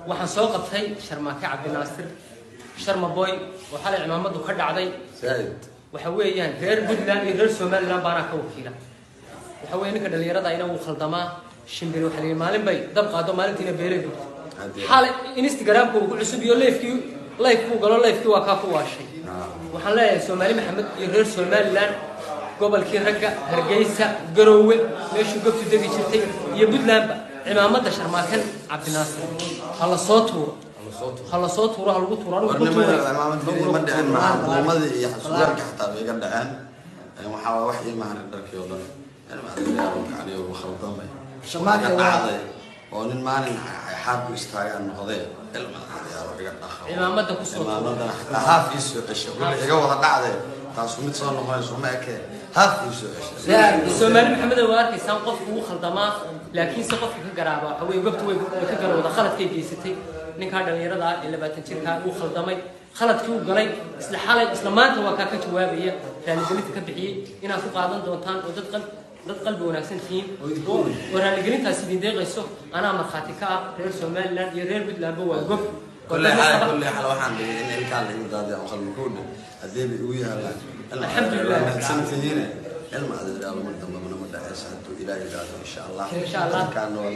Waxaan soo qabtay Sharmaake Cabdinaasir Sharma Boy oo xalay cimaamadu ka dhacday. Zaaid. Waxa weeyaan reer Puntland iyo reer Somaliland baanaa ka wakiila. Waxa weeye ninka dhalinyarada ina wuu khaldamaa. Shimbiri waxa la yidhi maalin bay dab qaado, maalintiina beelay gubto. Xalay Instagramka uu ku cusub iyo live-kii, live buu galo, live-kii waa kaa ku waashay. Waxaan leeyahay Soomaali Maxamed iyo reer Somaliland, gobolkii ragga, Hargeysa, Garoowe, meeshuu gobtu degi jirtay, iyo Puntlandba, cimaamada Sharmaakan Cabdinaasir ha la soo tuuro, ha la soo tuuro, ha lagu tuuro. Anigu ku Warnimada tuuray. Cimaamad keliya ma dhicin, maca buumadii iyo surwaalka xataa bay iga dhaceen. Waxaa waa wax ii maharay dharkii oo dhan. Ilma adeeryaal kacaliyo khaldamay. Sharmaake iga dhacday oo nin maalin xaar ku istaagaan noqdee. Ilma adeeryaal iga dhaqa. Cimaamada ku soo tuuro. Cimaamadan xataa haaf ii soo ceshay, weli iga wada dhacday. Taasu mid soo noqonayso ma ekee, haaf ii soo ceshay. Soomaali Maxamed, waa arkaysaan, qofku wuu khaldamaa, laakiinse qofka ka garaaba waxa weeye gobtu way ka garawda khaladkay geysatay. Ninkaa dhalinyarada ah ee 20 jirkaa wuu khaldamay, khaladkii uu galay isla xalay, isla maanta waa kaa ka jawaabaya, raaligelinta ka bixiyey. Inaad ku qaadan doontaan oo dad qalbi wanaagsan tihiin oo raaligelintaas idin deeqayso, anaa markhaati ka ah. Reer Somaliland iyo reer Puntlandba waa gob. Kulley xal, kulley xal waxaan dhigay in ilkaan lagu daadiyo oo qalbi ku dhig haddii bay igu yaalaan. Alxamdulillah. Mahadsantihiine, ilma adeeryaal, mar dambe mana ma dhacayso hadduu Ilaahay yidhaahdo, insha Allah. Insha Allah. Dadkaana waa